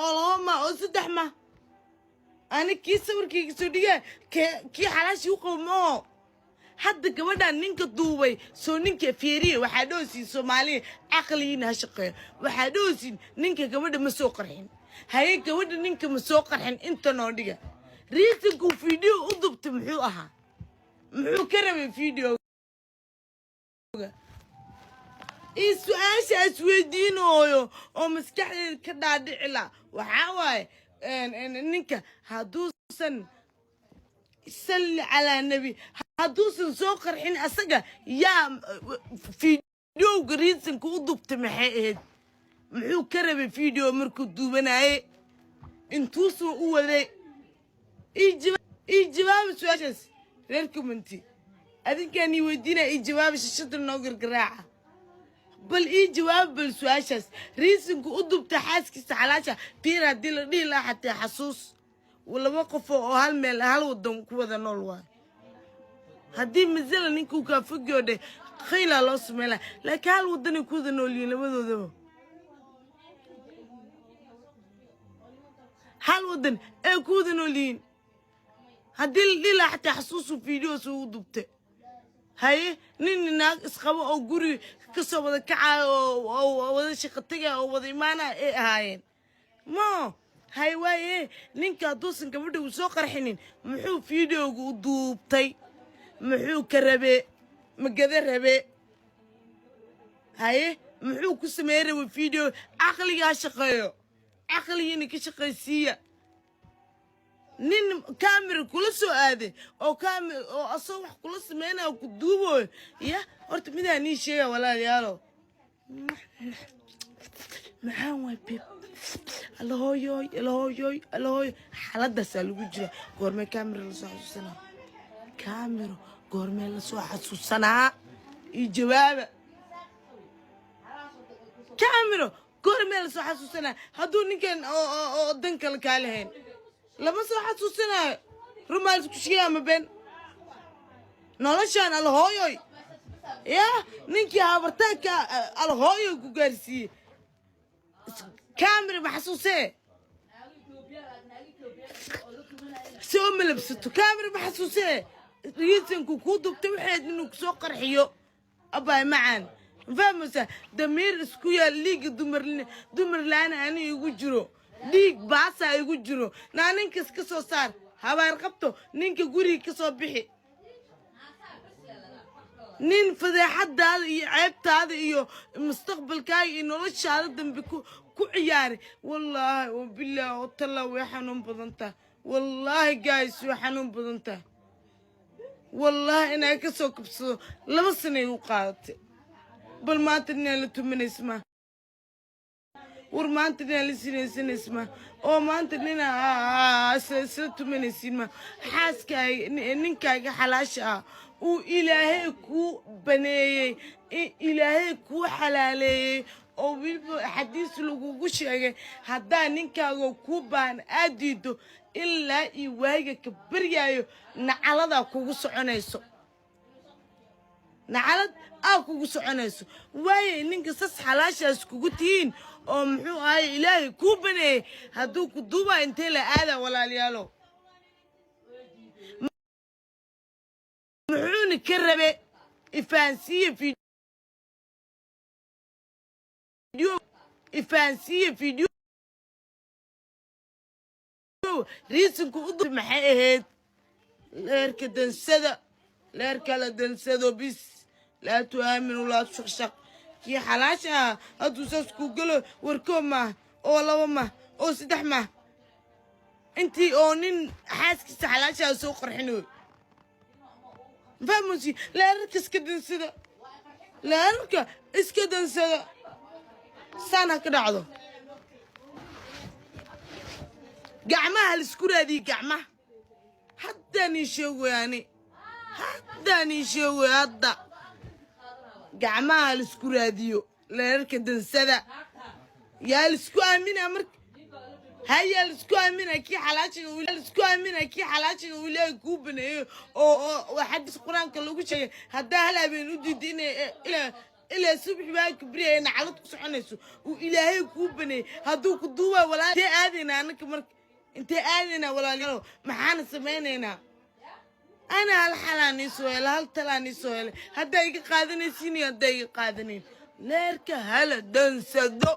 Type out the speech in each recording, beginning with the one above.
oo laba ma oo saddex ma. Ani kii sawirkayga soo dhigaa, kii xalaashii u qabo moo. Hadda gabadhan ninka duubay soo ninka fiiriye. Waxaa dhoosiin, Soomaaliya caqligiina ha shaqeeyo. Waxaa dhoosiin ninka gabadha ma soo qarxin. Haye, gabadha ninka ma soo qarxin, inta noo dhiga. Reasonkuu video u dubtay muxuu ahaa? Muxuu ka rabay videoga? Iyo su-aasha isweydiinooyo oo maskaxdeeda ka dhaadhici la waxaa waaye, ninka hadduusan, salli calaa nebi, hadduusan soo qarxin asaga, yaa videoga reasonka u dubtay maxay ahayd? Muxuu ka rabay video markuu duubanaye? Intuusuu u waday? Ii jawaaba su-aashaas, reer commenti. Adinkaan ii weydiinaya, ii jawaaba. Shashada noo gargaraaca. Bal ii jawaaba bal su-aashaas, reasonka u dubta xaaskiisa xalaasha. Fiir, haddii la dhihi lahaa xatee xasuus, laba qof oo hal meel, hal wadan ku wada nool waayo. Haddii masala ninkuu kaa fogyo dheh, khiilaa loo sameyn laha, laakiin hal wadanay ku wada nool yihiin labadoodaba, hal wadan ay ku wada nool yihiin. Haddii la dhihi lahaa xataa xasuusu videos ugu dubtay. Haye, nin naag isqabo oo guri kasoo wada kacayo oo wada shaqo tagaya oo wada imaanaya ay ahaayeen mo. Hay, waaye, ninka hadduusan gabadha uu soo qarxinin, muxuu videoga u duubtay? Muxuu ka rabe? Magada rabe? Haye, muxuu ku sameey rabe video? Caqligaa shaqeeyo, caqligiina ka shaqaysiiya. Nin camera kula soo aaday oo camera oo asoo wax kula sameynaya ku duubooyo ya. Horta midaan nii sheega, walaalayaalo, maxaan waay beb, alahooyoy, alahooyoy, alahooyo. Xaaladaasaa lagu jira. Goormee camera lasoo xasuusanaa? Camera goormee lasoo xasuusanaa? Iyo jawaaba, camera goormee lasoo xasuusanaa? Hadduu ninkan oo dan kale kaa lahayn, lama soo xasuusanaayo. Rumaal isku sheegay ama been? Noloshaan alahooyoy ya, ninkii habartaanka alahooyoy ku gaarsiiyey, camera ma xasuusee? Soo malabsato, camera ma xasuusee? Reasonku kuu dubtay waxayd inuu kusoo qarxiyo. Abaay macaan, fahmaysa? Damiir isku yaal. Dhiigga dumar, dumar laana ani igu jiro, dhiig baasaa igu jiro. Naa ninkas ka soo saar habaar qabto, ninka guriga ka soo bixi. Nin fadeexadaada iyo ceebtaada iyo mustaqbalkaaga iyo noloshaada dambe ku ciyaaray, wallaahi wabilaahi watalla, way xanuun badan tahay. Wallaahi guys, way xanuun badan tahay. Wallaahi inaa ka soo kabsado 2 sanay u qaadatay. Bal maanta inaa la tumanaysa ma? War maanta inaa la sinaysanaysa ma? Oo maanta nina isla tumanaysiin ma? Xaaskaaga, ninkaaga xalaasha ah uu Ilaahay kuu baneeyey, Ilaahay kuu xalaaleeyey, oo weliba xadiis lagugu sheegay, haddaa ninkaaga kuu baahan aad diido, ilaa iyo waaga ka baryaayo nacaladaa kugu soconayso, nacalad aa kugu soconayso. Waaye, ninka sas xalaashaas kugu tihiin oo muxuu ahay Ilaahay kuu baneeyey, hadduu ku duubaa, intee la aadaa, walaalayaalo? Muxuuna ka rabe? Ifahansiiye video, ifahansiiye video. Reasonku u maxay ahayd? Leerka dansada, leerka la dansado bis. Laa tu'aaminu, laa tushaqshaq. Kii xalaasha ah hadduu saas kuu galo, warkoo maah oo laba mah oo saddex mah, intii oo nin xaaskiisa xalaasha soo qarxinoy. Fahmusi? Leerarka iska dansada, leerarka iska dansada. Saan ha ka dhacdo. Gacmaha laisku raadiyey, gacmaha haddaan ii sheegoy, ani haddaan ii sheegoy. Hadda gacmaha laisku raadiyo, leerarka dansada. Yaa laisku aaminaa marka? Hayaa, laisku aaminaa kii xalaashiga, laisku aaminaa kii xalaashiga uu Ilaahay kuu baneeyo oo xadiis Qur-aanka lagu sheegay, haddaa hal habeen u diiday inay Ilaa subax baa kibriya nacalad ku soconayso uu Ilaahay kuu baneeyey hadduu ku duubaa. Walaal, intee aadaynaa anaka marka? Intee aadaynaa, walaalayaal? Maxaana samaynaynaa? Ana hal xalaan ii soo helay, hal talaan ii soo helay. Haddaa iga qaadanaysiin iyo haddaa iga qaadanayn, leerka hala dansado.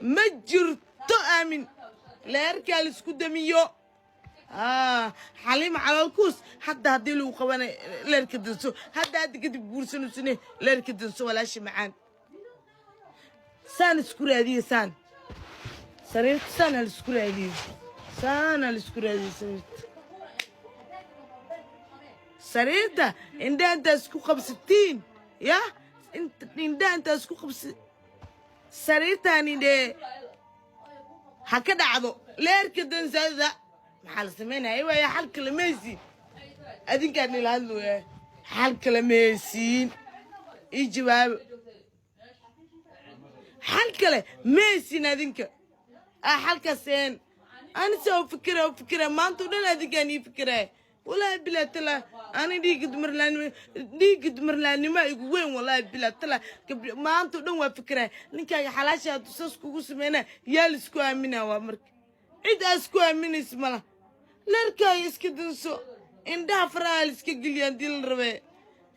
Ma jirto aamin, leerkaa laisku damiyo. Xaliima Calaalkuus, hadda haddii lagu qabanay, leerka danso. Hadda hadda kadib guursanusine, leerka danso. Walaasha macaan, saan isku raadiye, saan sariirta, saan ha laisku raadiyo, saan ha laisku raadiyo sariirta. Sariirta indhaha intaa isku qabsatiin, ya indhaha intaa isku qabsa sariirtaani dhee, ha ka dhacdo. Leerka dansada. Maxaa la samaynaya? Waaya, xal kale ma haysiin. Adinkaan ila hadlooya, xal kale ma haysiin? Ii jawaabo, xal kale ma haysiin adinka? Ah, xalkaaseen anise u fikira, u fikira maanta o dhan adinkaan ii fikiraya. Walaahi bilaa talaa, ani dhiigga dumarlaanimo, dhiigga dumarlaannimo igu weyn. Walaahi bilaa talaa, gabdho maanta o dhan waa fikiraya. Ninkaaga xalaasha hadduu saas kugu sameynaa, yaa laisku aaminaa? Waa marka cid aa isku aaminaysa mala. Leerkaaga iska danso, indhaha faraha la iska geliya haddii la rabee.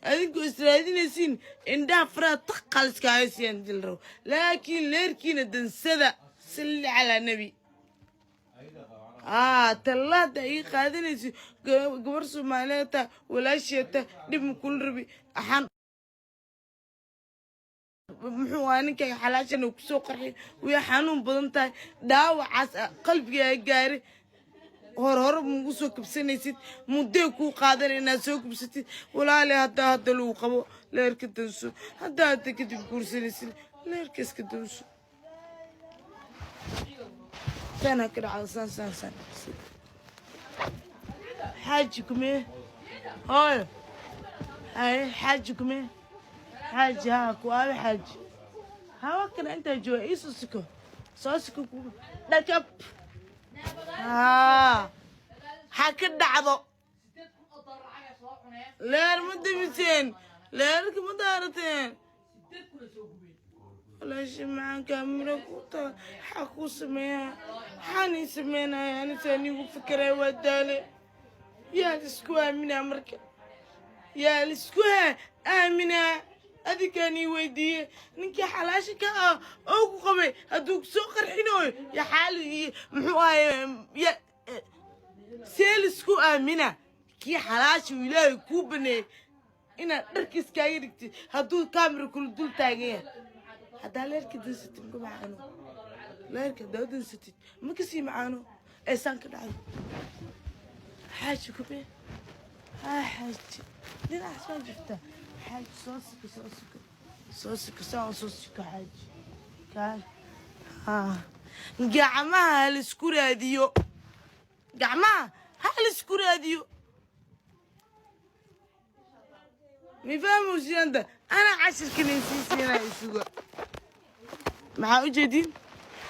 Adinku israadinaysiin, indhaha faraha taqal iska haysiyan haddii la rabo, laakiin leerkiina dansada. Salli calaa nebi. Tallaada ii qaadanayso, gabar Soomaaliyeed ta, walaasheeta, dhib ma kula rabi. Axaan muxuu ahaa ninkaaga xalaashan uu kusoo qarxiy, way xanuun badan tahay. Dhaawacaas qalbigaaga gaari hor hore mugu soo kabsanaysid, mudday kuu qaadan inaad soo kabsatid. Walaale, haddaa hadda lagu qabo, leerka danso. Haddaa hadda kadib guursanaysid, leerka iska danso. Saan ha ka dhacdo, saan, saan, saan. Xaaji kumee? Hooyo, haye, xaaji kumee? Xaaji haa, ku aabe xaaji hawa kana intaa jooga. Iisoo siko, soo siko, ku dhakab. Haa, ha ka dhacdo. Leer ma demiseen? Leerka ma daarateen? Walaasha macaankaa, miro ku taa, xaa kuu sameeyaa? Maxaan ii sameynaya? Anisaa niigu fikiraya, waa daale. Yaa la isku aaminaa marka? Yaa la isku aaminaa? Adinkaan ii weydiiye, ninkii xalaasha ka ah oo ku qabay hadduu kusoo qarxinooyo, ya xaali iyo muxuu ahaye, ya see la isku aaminaa? Kii xalaasha uu Ilaahay kuu baneeyey inaad dharka iskaaga dhigtid hadduu kaamira kula dul taagan yahay, haddaa leerka dansatid maka macaano? Leerka haddaa dansatid ma kasii macaano? Ee saan ka dhacdo. Xaaji kube? Haa, xaaji dhinacaas waa jirtaa. Xaaji, soo siko, soo siko, soo siko, saan soo siko. Xaaji kaal. Haa, gacmaha ha laisku raadiyo, gacmaha ha laisku raadiyo. Mi fahmuusiyanta? Ana cashirkan sii siinaya, suga. Maxaa ujeedin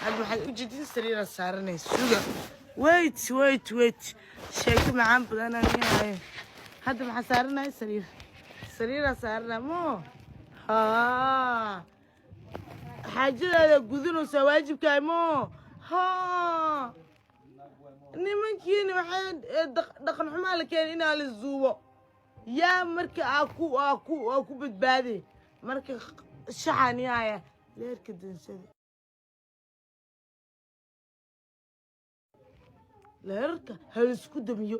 hadda? Waxaad ujeedin sariiraa saaranay. Suga, wait, wait, wait, sheeko macaan badanaan yahay. Hadda maxaa saaranaya? Sariir, sariiraa saaranaya mo. Haa, xaajadaada gudanaysaa, waajibkaa mo. Haa, nimankiina waxay dhaqan xumaa la keenay inaa la zuubo. Yaa marka aa ku badbaaday marka shaxan yaaya, leerka dansada, leerarka ha laisku damiyo,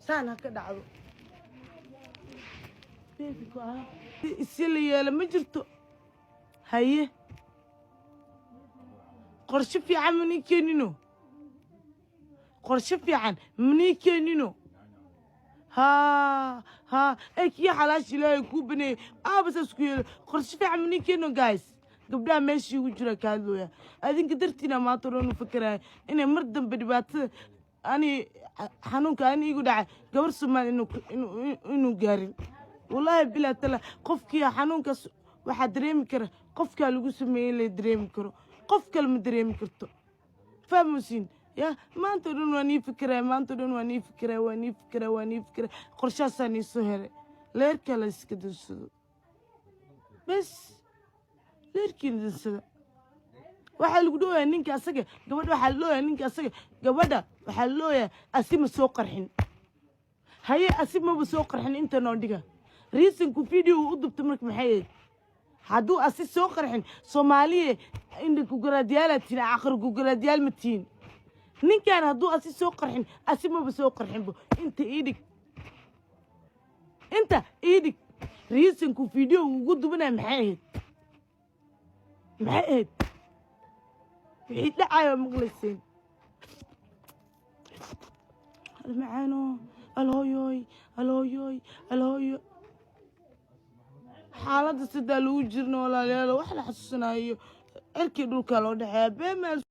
saan ha ka dhacdo. Baby ku ah isi la yeelo ma jirto. Haye, qorshe fiican manii keenino? Qorshe fiican manii keenino? Haa haa, ee kii xalaasha Ilaahay kuu baneeyey aaba saas ku yeelo. Qorshe fiican manii keenino? Guys, gabdhaha meeshii ugu jira ka hadlooya, adinka dartiina maanta o dhan u fakeraya inay mar dambe dhibaatada ani xanuunka ani igu dhacay gabar Soomaali inuu gaarin. Wallaahi bilaa tala, qofkii xanuunkaas waxaa dareemi kara qofkaa lagu sameeyey la dareemi karo, qof kale ma dareemi karto. Fahmusin ya? Maanta o dhan waa nii fikiraya, maanta o dhan waa nii fikiraya, waa nii fikiraya, waa nii fikiraya. Qorshahaasaa nii soo helay. Leerka la iska dansado bes, leerkiina dansada. Waxaa lagu dhooyaa ninka asaga gabadha, waxaa la dhooyaa ninka asaga gabadha, waxaa la dhooyaa asi ma soo qarxin. Haye, asi maba soo qarxin. Inta noo dhiga reasonku video u dubta. Marka maxay ahayd hadduu asi soo qarxin? Soomaaliye, indha kugaraadyaalaad tihiin, caqri kugaraadyaal ma tihiin. Ninkan hadduu asi soo qarxin, asi maba soo qarxinbo. Inta ii dhig, inta ii dhig. Reasonku video ugu dubanaya maxay ahayd? Maxay ahayd wixii dhacayo maqlayseen? Almacaano, alhooyoy, alhooyoy, alhooyo. Xaaladda sidaa lagu jirna, walaalayaal, wax la xasuusanayo cirkii dhulka loo dhexeeya beemaa.